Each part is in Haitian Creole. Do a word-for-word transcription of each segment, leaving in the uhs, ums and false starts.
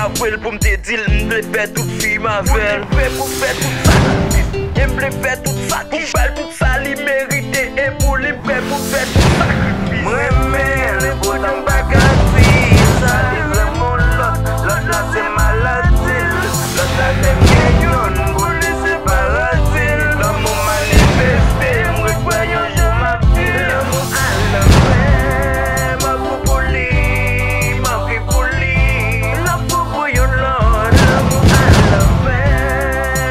Apre l pou m te di l, m vle fè tout fi m avè l. M vle fè pou fè tout sakrifis. E m vle fè tout sa ki pou ba l tout sa li merite. E pou li m prè pou fè tout sakrifis. M renmen l, poutan m pa ka di l. Sa li renmen yon lòt, lòt la se maladi l. Lòt la menm gen yonn, pou li se paradi l. Lanmou manifeste, m ret kwè yon jou m ap di l. Lanmou al anfè, m ap fou pou li, m ap ri pou li. L ap fou pou yon lòt, lanmou al anfè,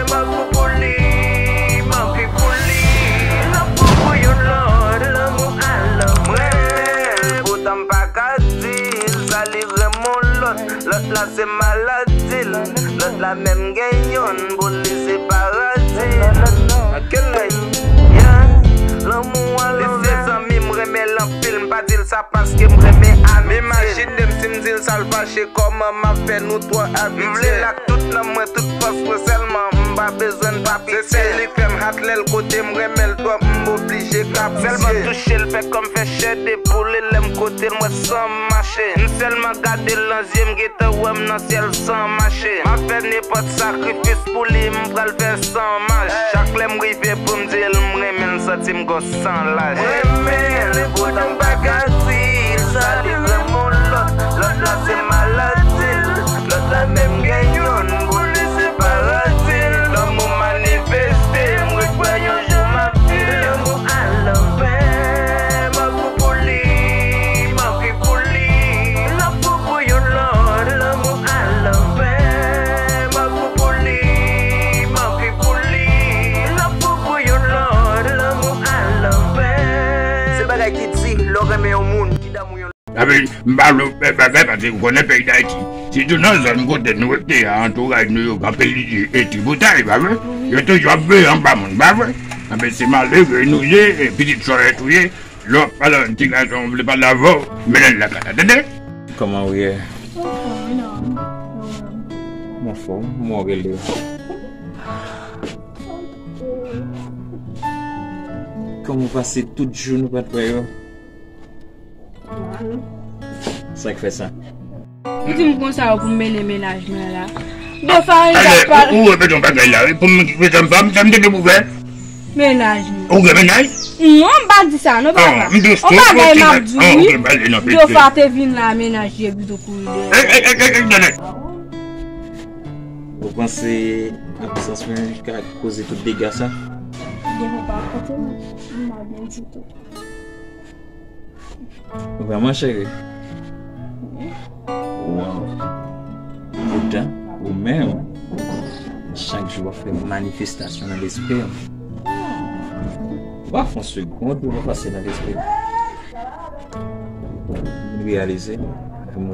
m ap fou pou li, m ap ri pou li. L ap fou pou yon lòt, lanmou al anfè. M renmen l, poutan m pa ka di l. Sa li renmen yon lòt, lòt la se maladi l. Lòt la menm gen yonn, pou li se paradi l. Nan kel lay? Yeah. Lanmou an lanmou. Li se zanmi m, renmen l anpil. M pa di l sa paske m renmen amiti l. Imajine m si m di l sa l fache, kòman m ap fè, nou twò abitye. M vle l ak tout nanm mwen, tout fòs mwen, sèlman m pa bezwen l pa pitiye. Se li k fè m hat lè l kote m, renmen l twòp, m oblije k ap sèlman touche l, fè kò m fè chè depoule lè m kote l, m wè san m mache. M sèlman gade l nan zye, m gentan wè m nan syèl san mache. M ap fè nenpòt sakrifis pou li, m pral fè san mach. Chak lè m rive pou m di l m renmen l, santi m gon san lach. M renmen l, poutan m pa ka di l. Sa li renmen yon lòt, lòt la se maladi l. Lòt la menm gen yonn, pou li se paradi l. Lanmou manifeste, m ret kwè yon jou m ap di l. Lanmou al anfè, m ap fou pou li, m ap ri pou li. L ap fou pou yon lòt, lanmou al anfè, m ap fou pou li, m ap ri pou li. L ap fou pou yon lòt, lanmou al anfè. Se bagay ki di, lè w renmen yon moun, ki damou yon Epi, m pa vle w fè bagay, paske ou konnen peyi Dayiti, sitou nan zòn kote nou rete a, antouraj nou yo, gen anpil e, e tripotay, pa vre? Yo toujou ap veye anba moun, pa vre? Anben, se malere nou ye, e pitit chòrèt ou ye, lè w ap pale a yon ti gason, w vle pale avè w, mennen l lakay la, tande? Kòman ou ye? Mwen anfòm, mwen rele. Kòman w pase tout jou nou pa t wè yo? Sa k fè sa? Ou di m konsa yo pou m mennen mennaj mwen la. Defa, ou repete yon bagay la, wi, pou m, pou m, sa m tande pou fè. Mennaj mwen. Ou gen mennaj? Non, m pa di sa, non, papa. Yon bagay m ap di w, wi. Defa te vin la, mennaj li pito kouri dèyè. Ou panse absans mwen ka koze tout dega sa? Devan pa kote m, m pa byen ditou. Vrèman, cheri? Wi. Waw. Poutan, ou menm, chak jou w ap fè manifestasyon nan lespri m. Ou pa fè yon segond pou w pa pase nan lespri m. M reyalize, m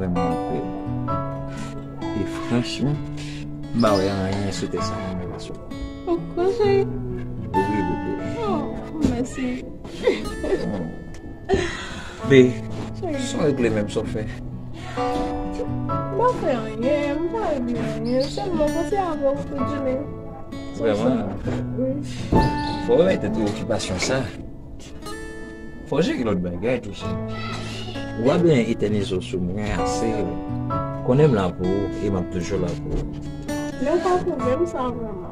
renmen w anpil. E franchman, m pa wè anyen sou tè sa nan relasyon. Ou kwè, cheri? Wi, bebe. Oh, mèsi. Be, cheri, sa w regle menm, sa w fè? M pa fè anyen, m pa regle anyen. Sèlman, m panse avè w tout jounen. Vrèman? Wi. Fò w remèt tèt ou okipasyon sa. Fò w jere lòt bagay tou, cheri. Ou pa bezwen etènize w sou mwen ase. Konnen m la pou ou e m ap toujou la pou ou. Men ou pa pwouve m sa vrèman.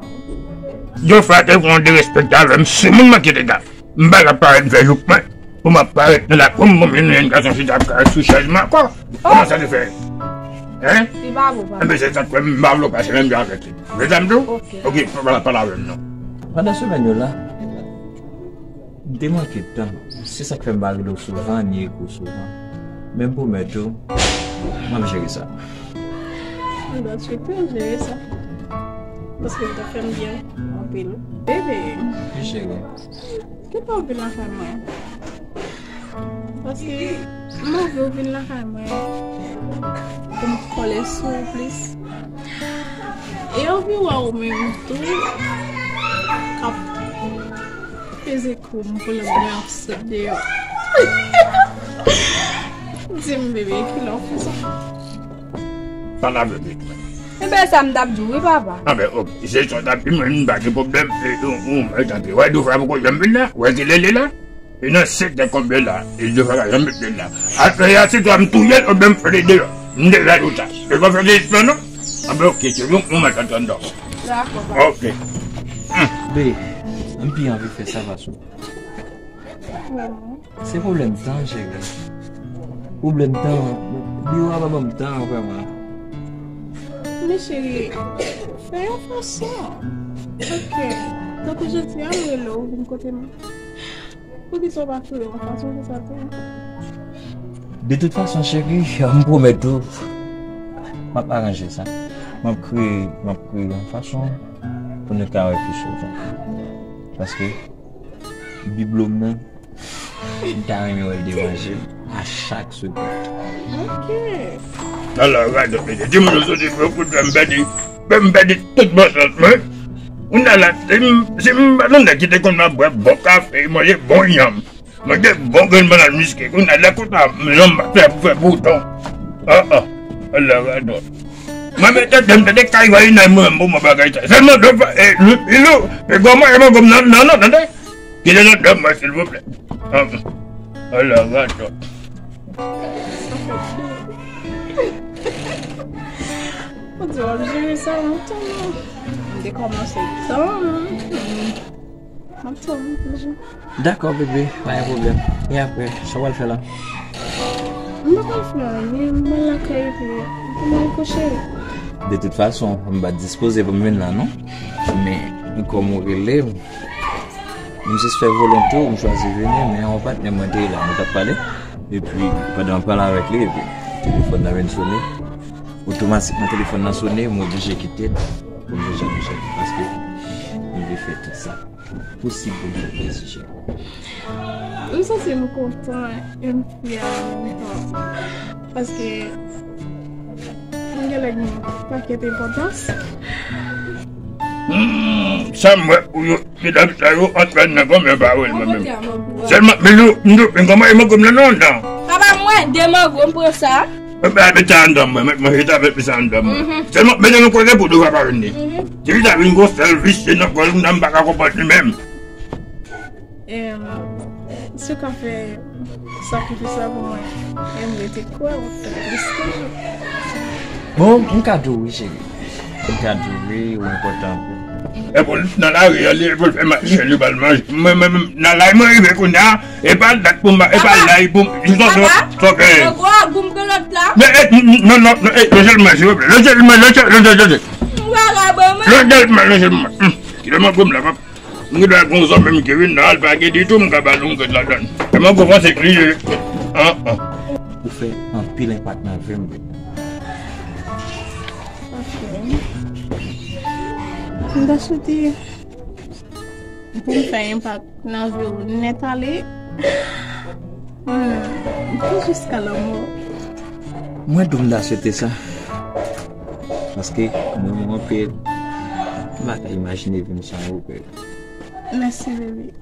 Yon fwa te fè yon derespekte avè m, si moun manke dega, m pa t ap parèt vè jouk mwen. Pou m ap parèt nan lakou m, pou m vin yon gason chita ap karès sou chèz mwen ankò. Kòman sa te fè? Hein? Li pa bon, papa. Enben, se sa k fè m pa vle w pase menm jan avèk li. Ou tande sa m di w? Ok. Ok, pa pale avè m non. Pandan semèn yo la, m te manke tan. Se sa k fè m pa rele w souvan, ni ekri w souvan. Men m pwomèt ou, m ap jere sa. Mwen dwe jere sa. Paske l te fè m byen anpil. Bebe. Wi, cheri. Gentan w vin lakay mwen. Paske m anvi w vin lakay mwen pou m kole sou ou plis. E anvi wè ou menm tou k ap peze kou m pou lè mwen ap sot deyò. Di m, bebe, kilè w fè sa? Pale avè m. Enben, sa m t ap di w, wi, papa. Anben, ok. Se sa w t ap di mwen, m pa gen pwoblèm. E, ou, ou, e, tanpri. Wè, Dofra poko janm vin la. Wè, ki lè li la. E nan sektè konbyen la. E Dofra pa janm met pye la. Apre a, se twa m touye l, oubyen m fè li deyò. M deja di w sa. E pa fè dezespè, non. Anben, oke, cheri, nou, nou mèt antre anndan. Dakò, papa. Oke. Be, m pi anvi fè sa, paske se pwoblèm tan, cheri. Pwoblèm tan, biwo a pa ban m tan vrèman. Men cheri, fè yon fason. Oke. Tankou jodi a, m rele w vin kote m. Poukisa w pa kreye yon fason pou sa tou? De tout fason, cheri, m pwomèt ou, m ap aranje sa. M ap kreye, m ap kreye yon fason pou nou ka wè pi souvan. Paske biblo m nan, m ta renmen wè l deranje a chak segonn. Oke. Ala radòt, mesye. Timoun yo soti pou yo kout fè m pèdi, fè m pèdi tout bon sans mwen. Kounye a la, si m, si m pa t yon nèg ki te konn ap bwè bon kafe, manje bon yanm, manje bon grenn bannann miske, kounye a, lè konsa, m janm pa fè pou fè bouton. Ah, ah. Ala radòt. Mwen mete tèt m tande kay vayinay mwen menm pou mwen bagay sa. Sèlman de fwa, e, Lilou, e gòmò, e mwen gòm nan, nan, nan, tande. Kite nan dòm mwen, silvouplè. Ah, ala radòt. Bondye, w ap jere sa lontan, non. M te kòmanse tan. M ap tann, bondye. Dakò, bebe, pa gen pwoblèm. E apre, sa w pral fè la? M pa pral fè anyen, m pral lakay epi m pral kouche. De tout fason, m pa t dispoze pou m vin la, non. Men, kòm ou rele m, m jis fè volonte w, m chwazi vini, men yon patnè mwen te la, nou t ap pale. Epi, pandan m pale avèk li, epi telefòn nan vin sone. Otomatikman, telefòn nan sone, m oblije kite l pou m vin jwenn Michel, paske m vle fè tout sa posib pou m fè plezi cheri. M santi m kontan e m fyè an menm tan. Paske m genlè gen yon pakèt enpòtans. Hmm, sa m wè pou yo, medam sa yo antrèn nan kòman pawòl mwen menm. Sèlman, men nou, nou, men kòman e manke m nan non, non. Papa, mwen, de mango, m pran sa. Mwen pa met sa anndan mwen, mwen, mwen, mete avèk sa anndan mwen. Mhm. Sèlman, mete nou kote pou dou pa vin ni. Mhm. Ti fi sa vin gwo sèl visye nan kò l, m pa ka konprann li menm. Em, si w ka fè sakrifis la pou mwen, em, rete kwè w ap fè plis toujou. Bon, m ka di w wi, cheri. M ka di w wi, ou enpòtan pou. E pou l nan lari a, li, pou l fè mache, li pral manje. Mwen, mwen, mwen, nan lari mwen rive kounye a, e pa dat pou m, e pa lari pou m. Papa, papa, nan gwo agou m pran lòt la. Men, e, n-, n-, non, non, non, e, lòt sèlman, silvouplè. Lòt sèlman, lòt sèlman, lòt sèlman. Lòt sèlman, lòt sèlman. Kite m antre m la, papa. M gen dwa gon zòm menm ki vin nan al pa gen ditou, m ka ba l yon grenn ladann. E mwen konprann se kriye. An, an. Ou fè anpil enpak nan vi m. Ok. M ta swete pou m fè enpak nan vi w nèt ale. Hmm, pou jiska lanmò. Mwen tou m ta swete sa. Paske mwen, mwen anpil, m pa ka imajine vi m san ou, bebe. Mèsi, bebe.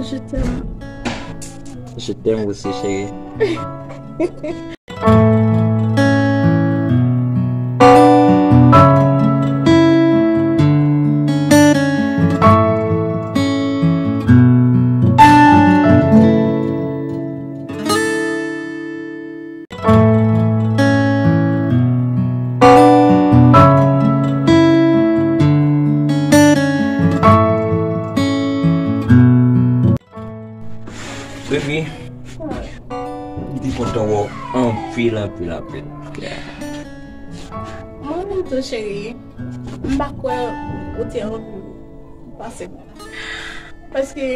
Je t'aime. Je t'aime aussi, chérie. Baby, m te kontan wè w anpil, anpil, anpil. Mwen menm tou, cheri, m pa kwè ou te anvi pase mwen. Paske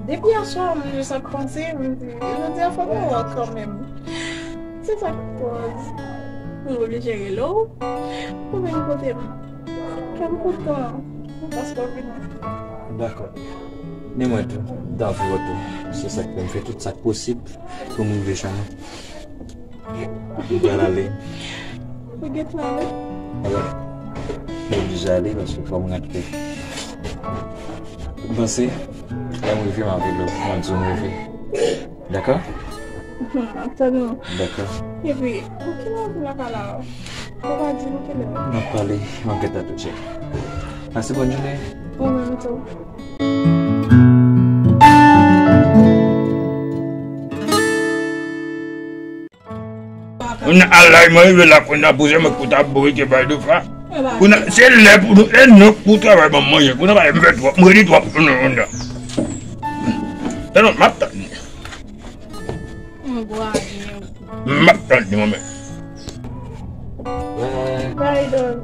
depi yèswa, m jis ap panse, m di, jodi a fò m wè w kanmenm. Se sa k koz mwen oblije rele w pou vin kote m. Kè m kontan paske w vini. Dakò. Men mwen tou, m ta anvi wè w tou. Se sa k fè m fè tout sa k posib pou m rive jwenn ou. M pral ale. Ou gentan ale? Wi. M oblije ale paske fò m rantre. M panse Lè m rive, m ap rele w, m ap di w m rive. Dakò? M ap tann ou. Dakò. Epi, pou kilè w vin lakay la? Ou pa di m kilè? N ap pale, m ap gentan touche. Pase bòn jounen. Ou menm tou. Kounye a la, mwen rive la, kounye a, pou se mwen ki pou ta bourike bay Dofa. Kounye a, se lè pou nou, e non, pou travay ban m manje. Kounye a, m fè twòp, m redi twòp, kounye a, kounye a. E non, m ap tann. M ap tann li, mwen menm. Bye, Don.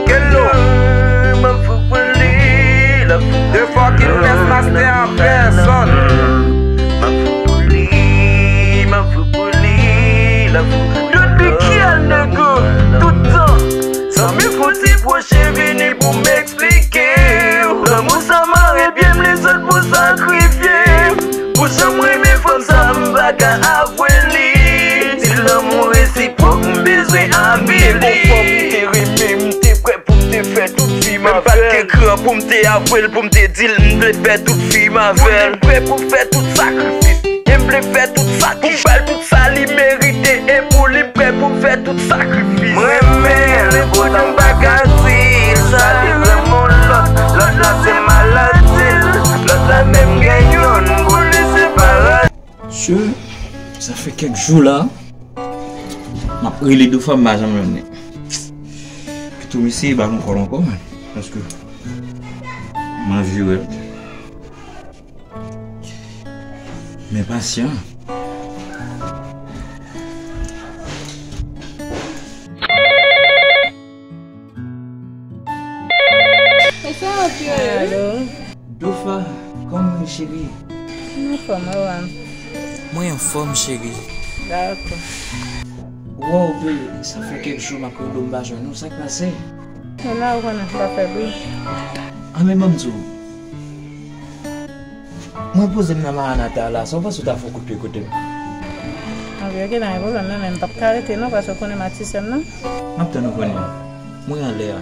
Hello, m ap fou pou li, la fou. The fucking best master en personne. M ap fou pou li, m ap fou pou li, la fou. Don Mickey, nèg, tout tan. Zanmi, fò ti pwoche vini pou m eksplike w. Lanmou sa mare pye m, lezòt pou sakrifye m. Pou jan m renmen fanm sa, m pa ka avwe li. Si lanmou resipwòk, m bezwen avili. Te konn fanm m te renmen, m te prè pou m te fè tout vi m avè l. M pa t gen kran pou m te avwe l, pou m te di l m vle fè tout vi m avè l. M te prè pou fè tout sakrifis, e m vle fè tout sa pou m ba l tout sa li merite. E pou li, m prè pou m fè tout sakrifis. M renmen l, poutan m pa ka di l sa. Li renmen yon lòt, lòt la se maladi l. Lòt la menm gen youn, pou li se paradi. Mesye, sa fè kèk jou la, m ap rele Dofa, m pa janm jwenn li. Pito m eseye ba l yon kòl ankò, paske m anvi wè l. Men pasyan. E sa yo t ye? Alo. Dofa, kòman w ye, cheri? M anfòm, e ou menm? Mwen anfòm, cheri. Dakò. Wow, baby, sa fè kèk jou m ap rele w, m pa jwenn ou. Sa k pase? Men la, ou konnen, m pa fè bri. Anben, ban m di w. Mwen poze m nan Maranatha la, sa w panse w ta fè yon kout pye kote m? Anben, ok, pa gen pwoblèm, non, men m p ap ka rete non, paske w konnen m atis m nan. M ap tann ou kounye a. Mwen anlè a.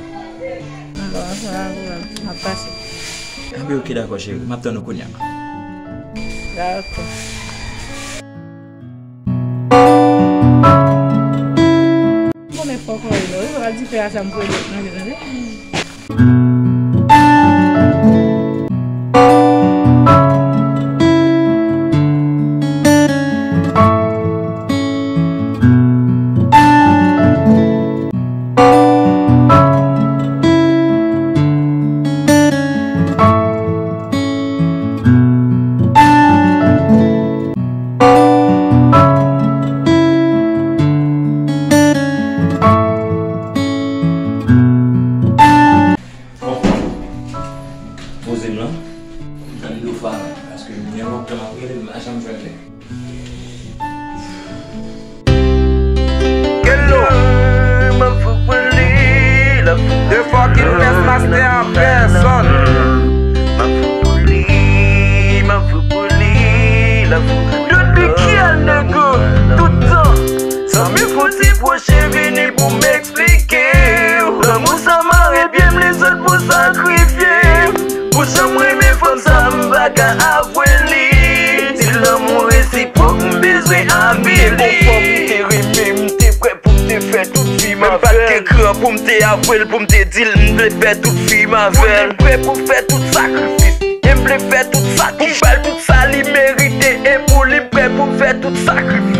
Bon, pa gen pwoblèm, m ap pase. Anben, ok, dakò, cheri, m ap tann ou kounye a. Dakò. Bon, men fòk ou rele, wi, pa di pè a sa m pou rele, tande, tande. Bon, poze m lan. M tann Dofa, paske m gen lontan m ap rele l, m pa janm jwenn li. Hello, m ap fou pou li, la fou. The fucking best master en personne. M ap fou pou li, m ap fou pou li, la fou. Don Mickey, nèg, tout tan. Zanmi, fò ti pwoche vini pou m eksplike w. Lanmou sa mare pye m, lezòt pou sakrifye m. Pou jan m renmen fanm sa, m pa ka avwe li. Si lanmou resipwòk, m bezwen avili. Bon, fanm m te renmen, m te prè pou m te fè tout vi m avè l. Men m pa t gen kran pou m te avwe l, pou m te di l m vle fè tout vi m avè l. M te prè pou fè tout sakrifis, e m vle fè tout sa pou m ba l tout sa li merite. E pou li, m prè pou m fè tout sakrifis.